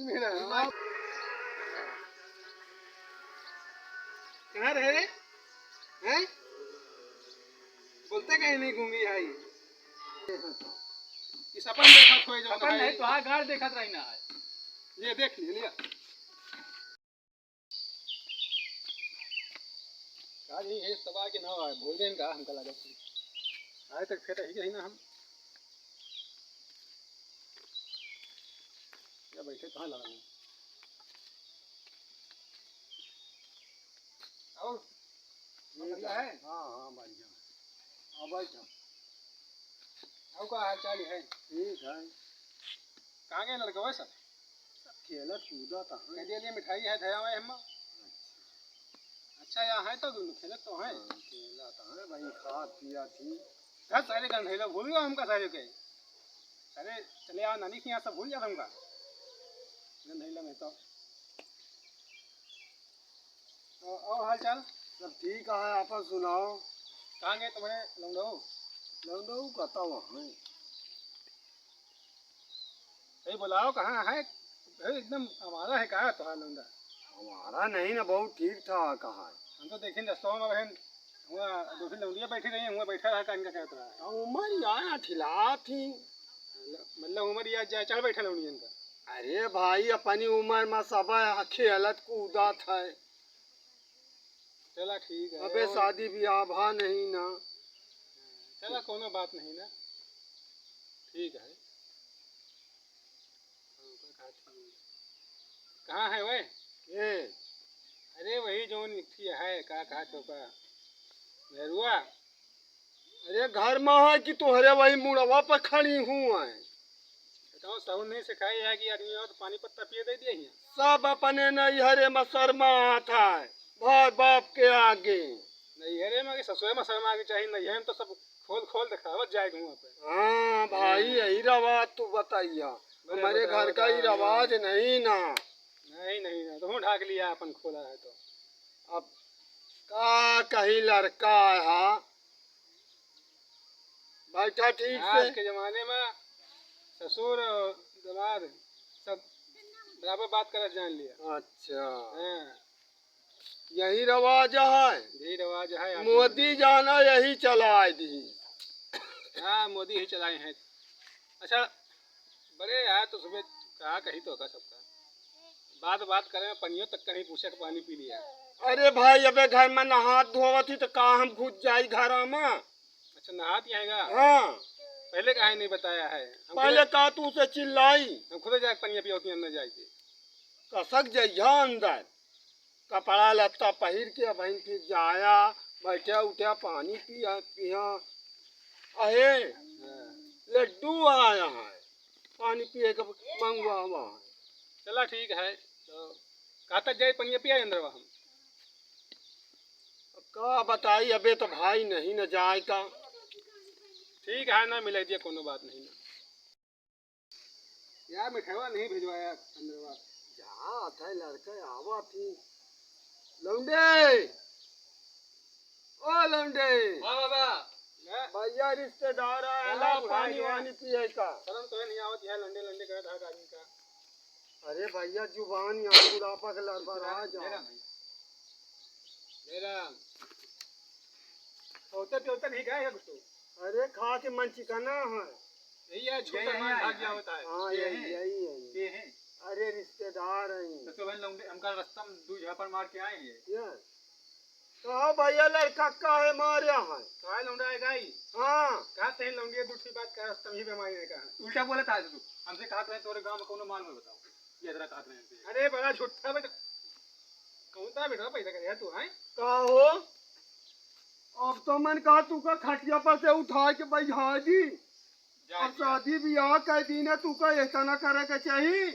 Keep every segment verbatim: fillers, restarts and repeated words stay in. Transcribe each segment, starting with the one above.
कहाँ रहे रे? हैं? बोलते कहीं नहीं, गूंगी है ये। ये सपन देखत होए जो सपन है। नहीं, तोहार गाड़ देखत रही ना है। ये देख ले, लिया। का जी, ये तबाह के ना आए, भूल गए इनका, हमका लागत है। आए तक फिर रही गई ना हम। या बैठे कहाँ लगा है? और? ठीक बढ़िया है। है? हाँ, हाँ, बढ़िया। हाँ, बैठा। और का हाल चाल है? ठीक है। कहाँ गए लड़कवा सब? सब खेलत कूदत हैं। कह दिया, लिए मिठाई है, धया हुआ है हम। अच्छा। अच्छा, यहाँ है तो दोनों खेलत तो हैं। हाँ, खेलत हैं भाई, खात पियत ही। हाँ, सारे गंधैला भूल गया हमका सारे के। सारे चले आओ नानी के यहाँ, सब भूल जाता हमका। गंधैला में तो। तो और हाल चाल? सब ठीक है, आपन सुनाओ। कहाँ गए तुम्हारे लौंडऊ? लौंडऊ कहता वहाँ। सही बुलाओ, कहाँ है? अरे एकदम आवारा है का तोहार लौंडा? आवारा नहीं ना, बहुत ठीक ठाक है। हम तो देखेन रस्तवा में बहन, हुआ दो तीन लौंडिया बैठी रही, हुआ बैठा रहा, का इनका कहत रहा है। तो उमर या ठिला थी। मतलब उमर या जा चढ़ बैठा लौंडियन का। अरे भाई, अपनी उमर में सब खेलत कूदत है। चला ठीक है। अबे और शादी ब्याह भा नहीं ना। चला कोनो बात नहीं ना। ठीक है। कहाँ है वह? ए। अरे वही जौन एक थी है, का कहा चौका। भैरुआ। अरे घर में है कि तोहरे वही मुड़वा पर खड़ी हूँ है? बताओ, सहूर नहीं सिखाई है कि आदमी आओ तो पानी पत्ता पिए दे दिए हियाँ। सब अपने नैहरे में शर्मात है, भाई बाप के आगे। नैहरे में कि ससुरे में शर्मा के चाहिए, नैहरे में तो सब खोल खोल दिखावत जाए हुआ पे। हाँ भाई, हाँ। यही रवाज तू बताइया। बड़े हमारे बड़े घर का ही रवाज रवाज है। नहीं ना। नहीं, नहीं ना, तो हूँ ढाक लिया अपन खोला है तो। अब का कही लड़का है, बैठा ठीक आज से। के जमाने में ससुर और दामाद सब बराबर बात करत जान लिया। अच्छा। हाँ। यही रवाज है। यही रवाज है आज। मोदी जाना यही चलाए दी। हाँ, मोदी ही चलाए हैं। अच्छा, बड़े यार, तो सुबह कहा कही तो का सबका। बात बात करे में पनियो तक कहीं पूछे के पानी पी लिया। अरे भाई, अबे घर में नहात धोवत ही तो का हम घुस जाई घरा में? अच्छा, नहात ही आएगा? हाँ। पहले काहे नहीं बताया है? हम पहले खुदे, का तू से चिल्लाई? हम खुदे जाके पनिया पियौती अंदर जाके। कसक जइहा अंदर, कपड़ा लत्ता पहिर के बहिन फिर जाया, बैठा उठा पानी पिया, पिया। अहे, हाँ। लड्डू आया है, पानी पिए के मंगवावा है। चला ठीक है, तो कहाँ तक जाए पनिया पिया अंदर हम? का बताई, अबे तो भाई नहीं न जाए का। ठीक है, ना मिलाई दिया, कोनो बात नहीं ना। यार, मिठावा नहीं भिजवाया अंदरवा। जात है लड़का, आवा थी। लौंडे, ओ लौंडे। हाँ बाबा। ले। भैया रिश्तेदार आए, हाँ, ला बुढ़ा पानी गया। वानी पिए का। शर्म तो है नहीं आवत है, लौंडे लौंडे करत हर आदमी का। अरे भैया, जुबान यहाँ बुढ़ापा के लड़बड़ा जा। ले राम भैया। ले राम। होते पे होते नहीं गए कुछ तो। अरे खा के मन चिकना है। यही है, छोटा यही मान है, भाग गया होता है। हाँ, ये यही, है, यही है। ये है। अरे रिश्तेदार हैं। तो, तो भाई लौंडे, हमका रास्ता में दो झापड़ मार के आए हैं। ये? कहा भैया लड़का काहे मारे हैं? काहे लौंडा है गाई? हाँ। कहा तेरे लौंडिया दूसरी बात कहा, रास्ता में ही बीमारी ने कहा। उल्टा बोला था तू। हमसे कहा तो है तोरे गांव में कोनो माल में बताओ। ये जरा कहा तो है। अरे बड़ा झूठा बेटा। कौन सा बेटा पैदा करे यार तू, हैं? का हो? अब तो मन कहा तू का खटिया पर से उठा के बैठा दी। जा, अब जा। शादी ब्याह कह दी ना, तू का ऐसा ना करे के चाही।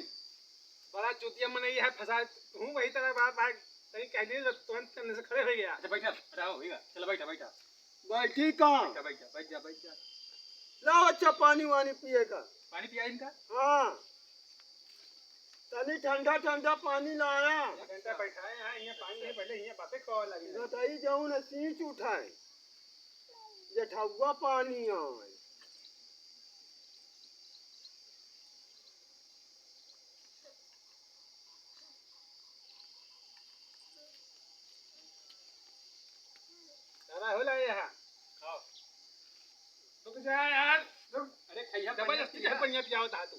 बड़ा चूतिया मनई है, फंसा हूँ वही तरह बात भाई, तनी कह दी तो तुरंत तन्ने से खड़े हो गया। अच्छा, बैठा, बैठा, हो गया। चलो, बैठा, बैठा। बैठी का? बैठा, बैठा, बैठ जा, बैठ जा। लाओ, अच्छा, पानी वानी पिए का। पानी पिया इनका? हाँ। तनी ठंडा ठंडा पानी लाया। एक घंटा बैठाए हैं, ये पानी है, पहले ये बातें कहो लगी। बताई जाऊँ ना, सींच उठाए। जेठौआ पानी आए। ये बढ़िया पियावत है तू।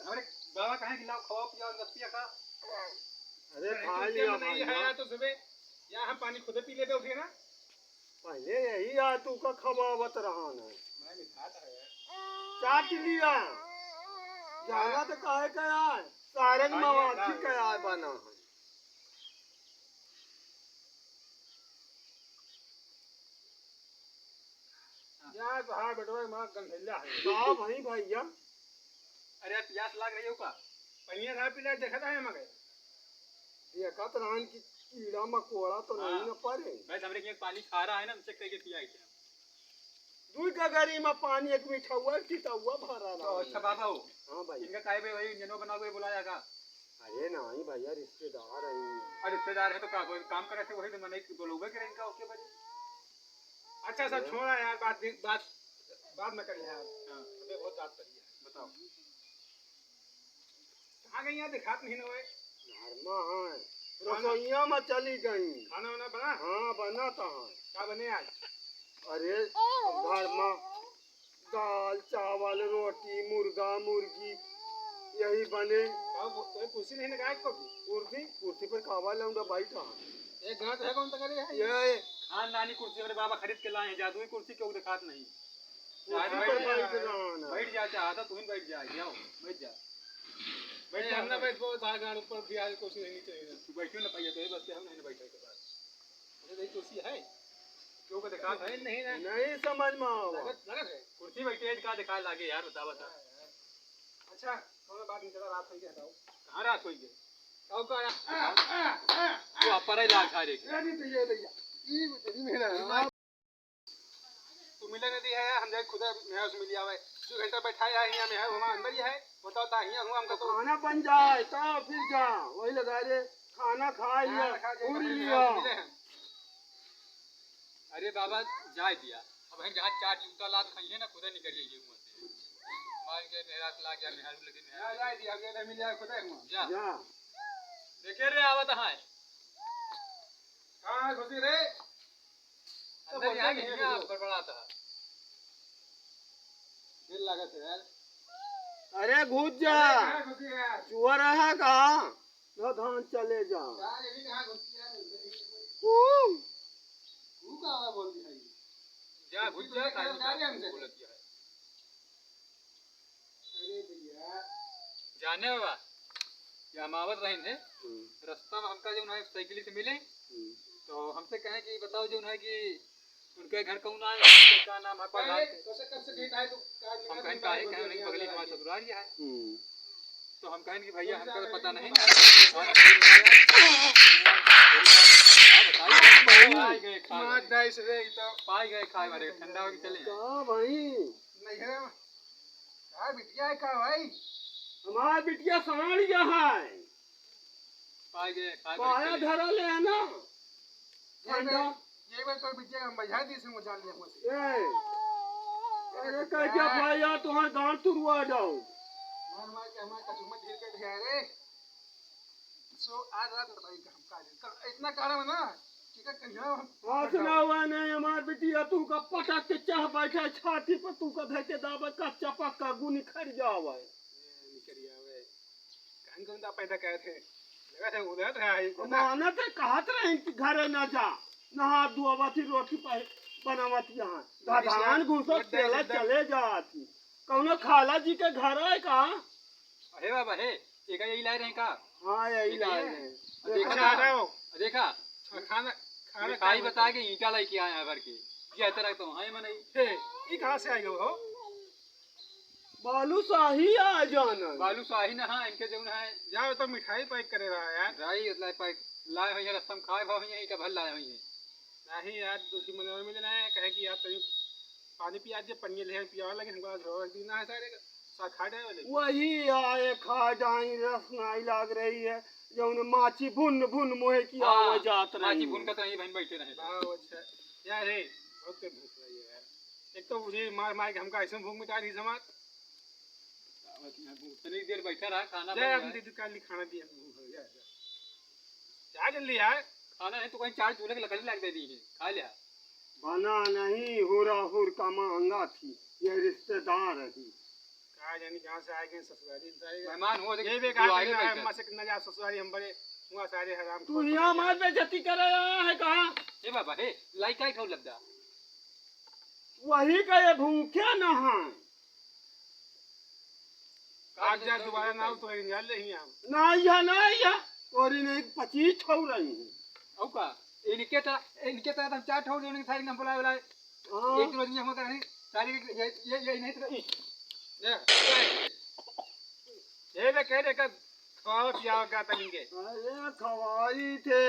हमरे बाबा कहे कि लाओ, खाओ, पियाओ, रस पिया का। अरे, अरे, खा तू लिया क्या बनाई है भैया। यार, तो सुबह यहाँ हम पानी खुदे पी लेते उठे ना। पहले यही आ तू का खवावत रहा ना। मैं मिठात है यार। चाट लिया। जाना तो काहे का यार? सारंग भाई, मवासी यार। का यार बना है। यार, तोहार बेटवा के माँ गंधैला है। का भाई भैया? अरे यार, प्यास लाग रही हो का? पनिया था पिला, देखा था है मगर। देखत रहन कि कीड़ा मकोड़ा तो नहीं हाँ। न पड़े। बस हमरे के पानी खा रहा है ना, हमसे कह के पिया है क्या? दुई गगरी में पानी, एक मिठौआ, एक तितौआ भरा रहा तो है। अच्छा बाबा हो। हाँ भाई। इनका काहे पे वही इंजनो बना के बुलाया का? अरे नहीं भैया, रिश्तेदार है। अरे रिश्तेदार है तो का, कोई काम करे थे वही तो मने बोलौबे करे इनका, ओके भाई। अच्छा सब अरे। छोड़ा यार, बात, बात, बात में कर यार। हाँ। अबे बहुत बात करी है। बताओ। कहाँ गई यार, दिखात नहीं ना भाई। घर में है। खाना रसोइया में चली गई। खाना वाना बना? हाँ, बना तो है। क्या बने आज? अरे, घर में दाल, चावल, रोटी, मुर्गा, मुर्गी, यही बने। अब तोहे कुर्सी नहीं लगाए को भी? कुर्सी, कुर्सी पर कावा लाऊंगा, बैठा। एक घंटा है, कौन तक है? ये खानदानी कुर्सी मेरे बाबा खरीद के लाए हैं, जादुई कुर्सी, क्यों दिखात नहीं? कुर्सी पर बैठ रहा ना। बैठ जा, चाहता तू ही बैठ जा, जाओ, बैठ जा। बैठ ए, जा, हम ना बैठ। बैठ पाओ, धार गाड़ ऊपर भी आज कुर्सी नहीं चाहिए। तू बैठियो ना भैया, तो ये बस हम नहीं बैठे के बाद। अरे, नहीं कुर्सी है? क्यों को दिखा है? नहीं ना। नहीं समझ में आवा। लगत, लगत है। कुर्सी बैठे है, का दिखा लागे यार, बता, बता। अच्छा, कौनो बात नहीं, चला, रात होई गया, हटाओ। कहाँ रात होई गया? आओ का यार? आ, आ, आ, आ। वो ऊपर ही लाग खा रे। अरे, भैया, भैया, ये मेरा तू मिले नहीं है, हम जाए खुदा मेहर से मिल आवे। दो घंटा बैठा है यहाँ, मेहर हमारा अंदर ही है। बताओ, ता हियाँ हुआ हमका तो तो। खाना बन जाए, तब फिर जा। वही लगा रे, खाना खा लिया, खाना खा लिया, उड़ कपड़े लिया। मेहर से मिले हैं। अरे बाबा, जाए दिया। अब हम जहाँ चार जूता लात खाइए ना, खुदा निकल जाइए हुआ से। मार के मेहरात लाग गया, मेहरू लगे मेहरात। जा, जाए दिया, अगले दिन मिल जाए खुदा हुआ। जा। जा। देखे रे, आवत है। कहाँ है खुशी रे? अंदर यहाँ के हियाँ बड़बड़ाता है। दिल लागत है यार। अरे घुस जा। अरे कहाँ घुसी है यार? चुआ रहा का? ना धान चले जा। यार, ये भी कहाँ घुसी है यार? हू। तू कहाँ बोल दिया ये? जा घुस जा, तू क्या काहे बता रहे हमसे? बोलत है। अरे भैया। जाने बाबा, ये हम आवत रहे थे, हम्म। रास्ता में हमका जो है साइकिल से मिले, हम्म। तो हमसे कहे कि बताओ जो है कि उनके घर कौन आए, उनके का नाम है, प्रधान के। तो से कब से भेंट आए तो का हम कहें, काहे कहें, उनके बगली हमारे ससुराल ही है। हम्म। तो हम कहें कि भैया, हमका तो पता नहीं। हाँ, बताइए। मार डाइस रे, ई तो। पाई गए खाए वाले, ठंडा होके चले। का भाई? नहीं है। का बिटिया है का भाई? हमार बिटिया साँड़ यहाँ है। पाए गए, खाए पाया बड़े चले। धरा ले है ना। ये ठंडा। बे-, ये बेर तो बिटिया हम बजा दी से, वो जान लिया मुझे। ए, अरे कह के भाई यार, तुम्हार गांड तुरवा जाओ। मार मार के हमारे कचुम्मा ढील कर दिया रे। सो आज रात बताई हम का दिन। का-, इतना कारण है ना, कि का कहिया हम हाँ, सुना हुआ नहीं, हमार बिटिया तू का पटक के चाह बैठा छाती पर, तू का धर के दाबा, कच्चा पक्का गुनी खड़ जावे। ए, निकल जावे। कौन कौन दा पैदा करे थे? लगा था उधर था, ये अब पता। मानत है, कहत रहे कि घरे ना जा, नहा धोवत ही, रोटी पाए बनावत यहाँ। गधान घुसत तेला चले जात ही। कौनो खाला जी के घर है का? अरे बाबा, हे, एका यही लाए रहे का? हाँ, यही लाए रहे। देखा अच्छा, था? आओ। देखा? खाना, खाना मिठाई खाओ। बता के ईंटा लेके आए हैं भर के। ये तरह तो है मनई। हे, ई कहाँ से आइल हो? बालूशाही आ जाना। बालूशाही ना, हाँ, इनके जौन है। जाओ तो मिठाई पैक करे रहा यार। मिठाई लाए पैक, लाए हुई है, रस्तम खाए भाव हुई है, इनका भर लाए हुई है। नहीं यार, दूसरी मनवा मिले ना, कहे कि यार तनी पानी पिया दे, पनिया ले पियावा लगे, हमको आज रोक दी ना है सारे का, सा खा जाए वाले। वही आए खा जाई, रस नाई लाग रही है, जौन माछी भुन भुन मोहे की हाँ, आवाज जात रही माछी है। भुन का तो यहीं बहन बैठे रहे। हाँ, अच्छा। यार, हे, बहुत तेज भूख लगी है यार। एक तो मुझे मार मार के हमका ऐसे भूख मिटा दी समाज। तनी देर बैठा रहा, खाना जा, बन अपनी जाए। दीदी काली खाना दिया, भूख लग गया, जा। जा जल्दी यार। खाना नहीं तो कहीं चार चूल्हे की लकड़ी लाग दे दी है, खा लिया। बना नहीं, हुरा हुर का मांगा थी, ये रिश्तेदार ही। आ जानी कहाँ से आ गए ससुरारी, सारे मेहमान हो, ये देखिए, बेकार दुआरे ना है, बैठे। मसक न जा ससुरारी, हम बड़े हुआ सारे हराम तू खोर यहाँ बने। मार बेइज्जती करे आया है कहाँ? ए बाबा, हे, लाई काई खाऊ लगदा? वही का ये भूखे न हैं। आज जा दोबारा ना हो तो इंजन ले ही हम। ना या, ना या, तोरी नहीं पच्चीस ठो रही हैं। औ का? इनके त, इनके त हम चार ठो, इनके सारी हम बुलाए, बुलाए। हाँ। एक रोज में हम करें, सारी ये, ये, ये नहीं तो, ये, ये, ये ले कह दे कर खवाओ पियाओ का तनिके। अरे खवाई थे,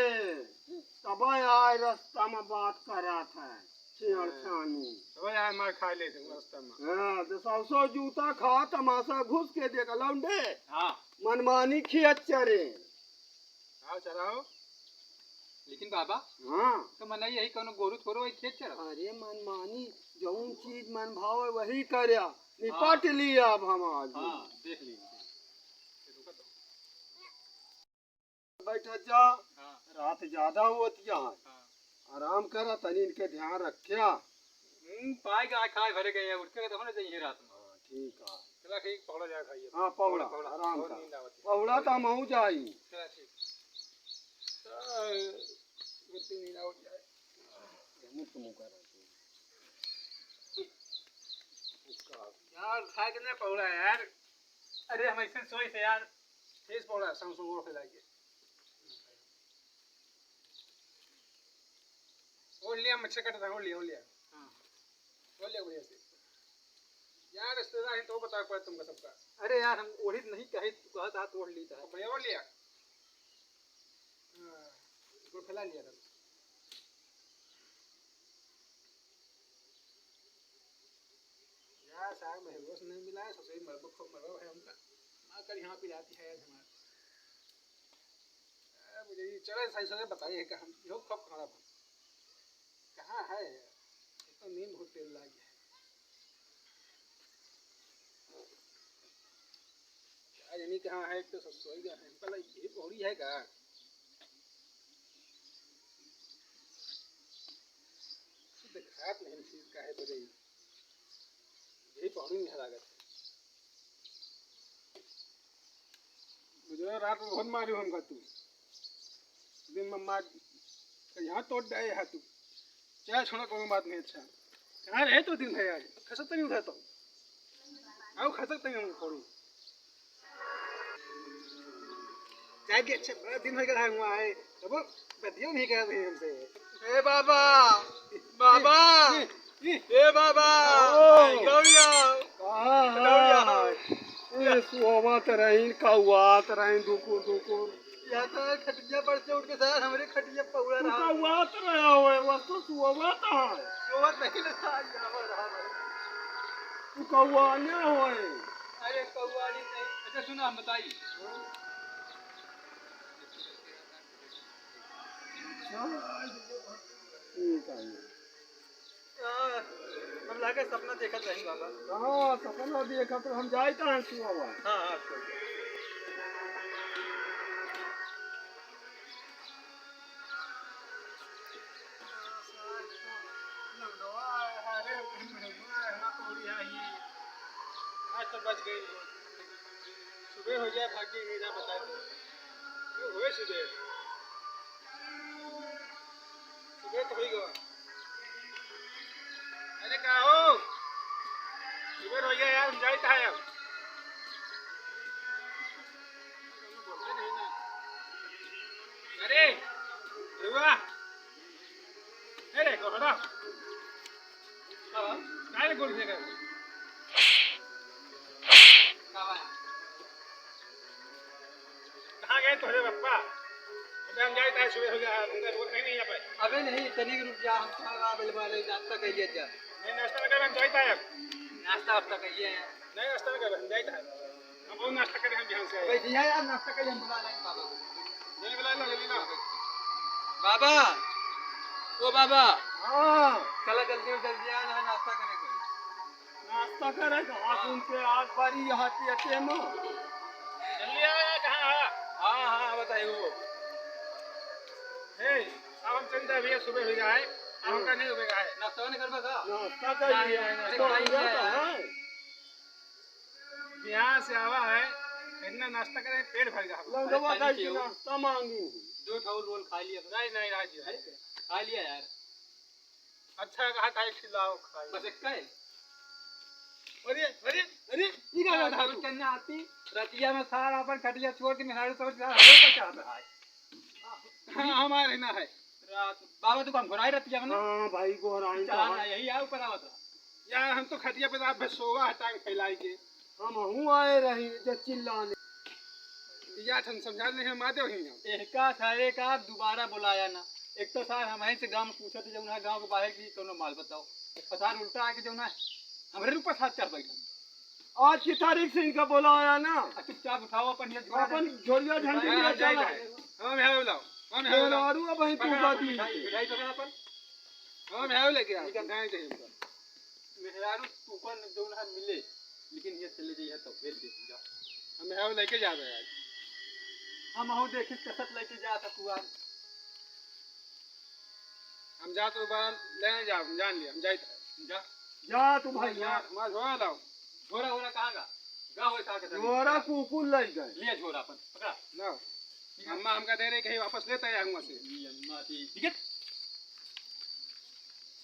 तब आए रास्ता में बात करा था, छेड़ हाँ। छानी। तब आए मार खा ले थे रास्ता में। हाँ, तो सौ सौ जूता खा, तमाशा घुस के देख लौंडे। हाँ। मनमानी खियत चरे। आओ चराओ। लेकिन बाबा, हाँ। तो मना यही कौनो गोरू थोड़ो है खेत चराओ। अरे मनमानी, जौन चीज मन भावे वही करया। निपट हाँ। लिया अब हम आज। हाँ, देख लीजिए। बैठ जा, हाँ। रात ज्यादा होत है। हाँ। आराम करा, तनी इनके ध्यान रख्या। हम्म, पाई के खाए भरे गए हैं, उठ के तो होना चाहिए रात में। हाँ, ठीक है। चला ठीक, पहुड़ा जाए खाइए। हाँ, पहुड़ा, पहुड़ा, पहुड़ा, आराम बहुत कर। नींद आवत है। पहुड़ा तो हम हूँ जाई। चला ठीक। आ, गुत्ती नींद आवत जाए। मुक्त मुँह कर रहा हूँ। यार, खाए के ना पहुड़ा यार। अरे, हम ऐसे सोई थे यार। तेज पहुड़ा, संग संग ओढ़ के लाइए। ओढ़ लिया, मच्छर काट रहा, ओढ़ लिया, ओढ़ लिया। हाँ। ओढ़ लिया बढ़िया से। यार, रिश्तेदार हैं तो बताओ पड़े तुमका सबका। अरे यार, हम ओढ़ित नहीं, कहे तू कहत हाथ ओढ़ लीत है। अब भैया ओढ़ लिया। हाँ, इसको फैला लिया था। यार, साहब, मैं होश नहीं मिला है, ससुरी मरबो, खूब मरबो है हमका। माँ कल यहाँ पिलाती है आज हमारे। अरे, मुझे ये चले सही से बताइए, कहाँ, यो कब खड़ा था? कहाँ है? ये तो नींद बहुत तेज लागी है। आज नहीं कहाँ है, एक तो सब सोई गए हैं। पहले ये पौड़ी है का? देखात नहीं चीज का है बजाई। यही पौड़ी में लागत है। बुझो, रात में बहुत मारी हमका तू। दिन में मार, तो यहाँ तोड़ दे है तू। चाहे छोड़ा, कोनो बात नहीं। अच्छा, कहाँ रहे तो दिन भर आज? खसक तो नहीं उठा तो। आओ, खसक तो नहीं हम करूँ। चाहे कि अच्छा, बड़ा दिन भर का हुआ है, तब बतियो नहीं कर रहे हमसे। ए बाबा, बाबा। ए बाबा, आओ। लौड़िया। कहाँ है? लौड़िया। ए, सुहवा त रहीन, कौआ त रहीन, दुकुर, दुकुर। या तो खटिया पर से उठ के सार हमरे खटिया पौड़ा तू रहा। कौआ त रहा होए, बस तो सुहवा त है। सुहवा नहीं रहा, यहाँ पर रहा भाई। तू कौआ न होए। अरे कौआ नहीं, नहीं। अच्छा सुना, हम बताई। हाँ, हम लागे सपना देखत रही बाबा। हाँ, सपना देखत हम जाइत हैं सुबह। हाँ, हाँ, कोई। आज तो बच गई। सुबह हो जाए, भाग के मेरा बता दो। क्यों हुए सुबह? सुबह तो होई गवा। अरे का हो? सुबह हो गया यार, हम जाइत है अब। बोलते नहीं ना। अरे, रुआ। अरे, कोहरा। हाँ। काय गोल फेंका? का बा? कहाँ गए तोहरे पप्पा? अबे हम जाइत है, सुबह हो गया है, उनका रोक नहीं, नहीं आ पाए। अबे नहीं, तनिक रुक जा, हम खाना बना ले, नाश्ता कर लिया जा। नहीं, नाश्ता ना कर, हम जाइत है अब। नाश्ता वास्ता कर लिया है। नहीं, नाश्ता ना कर, हम जाइत है। हम बहुत नाश्ता करे, हम बिहान से आए। बैठ जा यार, नाश्ता कर, हम बुला लेंगे बाबा को। जल्दी बुला लो, जल्दी लो। बाबा, ओ बाबा। हाँ। चला जल्दी, जल्दी आना है, नाश्ता करेंगे। नाश्ता करे तो हाथ उनके आग बारी यहाँ पे अटे में। जल्दी आ, आ, कहाँ है? हाँ, हाँ, बताइए वो। ए, अब हम चल जाए भैया, सुबह हो गया है। अब हमका नहीं उबेगा है। नाश्ता नहीं करबा का? नाश्ता चाहिए। नहीं, नहीं, नहीं। नाश्ता हो गया तो है। यहाँ से आवा है, इतना नाश्ता करे, पेट भर गया। लंगवा अरे, का खाली इतना केहू। नाश्ता मांगी। दो ठो रोल खा लिया। नहीं, नहीं, राजी है। खा लिया यार। अच्छा कहा, काहे खिलाओ खाए। बस एक है। अरे, अरे, अरे, ई का बात है तू? करने आती, रतिया में सारा अपन खटिया छोड़ के मेहरारू सब जा, हमरे पर चढ़ रहा है। हाँ, हमारे ना है। रात, बाबा तू काम घोराई रतिया में ना? हाँ भाई, घोराई तो चढ़ा है। ना, यही आओ ऊपर आवत रहा। यार, हम तो खटिया पे रात भर सोवा है टांग फैलाई के। हम हूँ आए रही जे चिल्लाने। या ठन समझा नहीं, हम आते वहीं हम। एहका सारे का दोबारा बुलाया ना। एक तो सार हम से गाँव में पूछत जौन है गाँव के बाहर की कौनो माल बताओ। एक पसार उल्टा आके जौन है हमरे ऊपर साथ चढ़ बैठा। आज की तारीख से इनका बुलाया ना। आ, चुपचाप उठाओ अपन ये झोरा अपन झोरिया झंडी हाँ, ले जाए, चला। जाए। हम यहाँ बुलाओ, हम यहाँ बुलाओ। मेहरारू अब वहीं पकड़ पूछा अपन दी। मिठाई, मिठाई पकड़ अपन। हम यहाँ लेके आओ, ठीक है। मिठाई चाहिए हमको। मेहरारू तूफान जौन है मिले, लेकिन ये चले जाइए तो भेज दे पूरा। हम यहाँ लेके जा रहे हैं आज। हम हो देखी कसत लेके जा था कुआर। हम जा तो बार ले जाओ, हम जान लिया, हम जाइत है। जा। जा तू भाई, जा। हमारा झोरा लाओ। झोरा, झोरा कहाँ का? गा होए सार के झोरा कुकुर लइ गए। ले झोरा अपन, पकड़ा। लाओ। ठीक है। अम्मा हमका दे रहे, कहीं वापस लेते हैं हुआ से। ये अम्मा थी। ठीक है।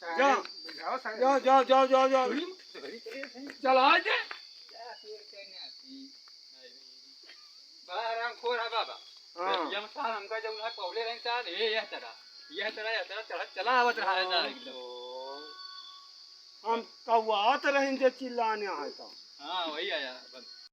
जा। जाओ, सारे। जा, जा, जा, जा, जा। चला दे। बड़ा हरामखोर है बाबा। हाँ। ये हम सार हमका जब उन्हें पौले रहे सार, ए, यह तरह, यह तरह, यह तरह चढ़त चला आवत रहा है सार एकदम। हम कौआत रहे जे चिल्लाने आए तो। हाँ, वही आया, बस।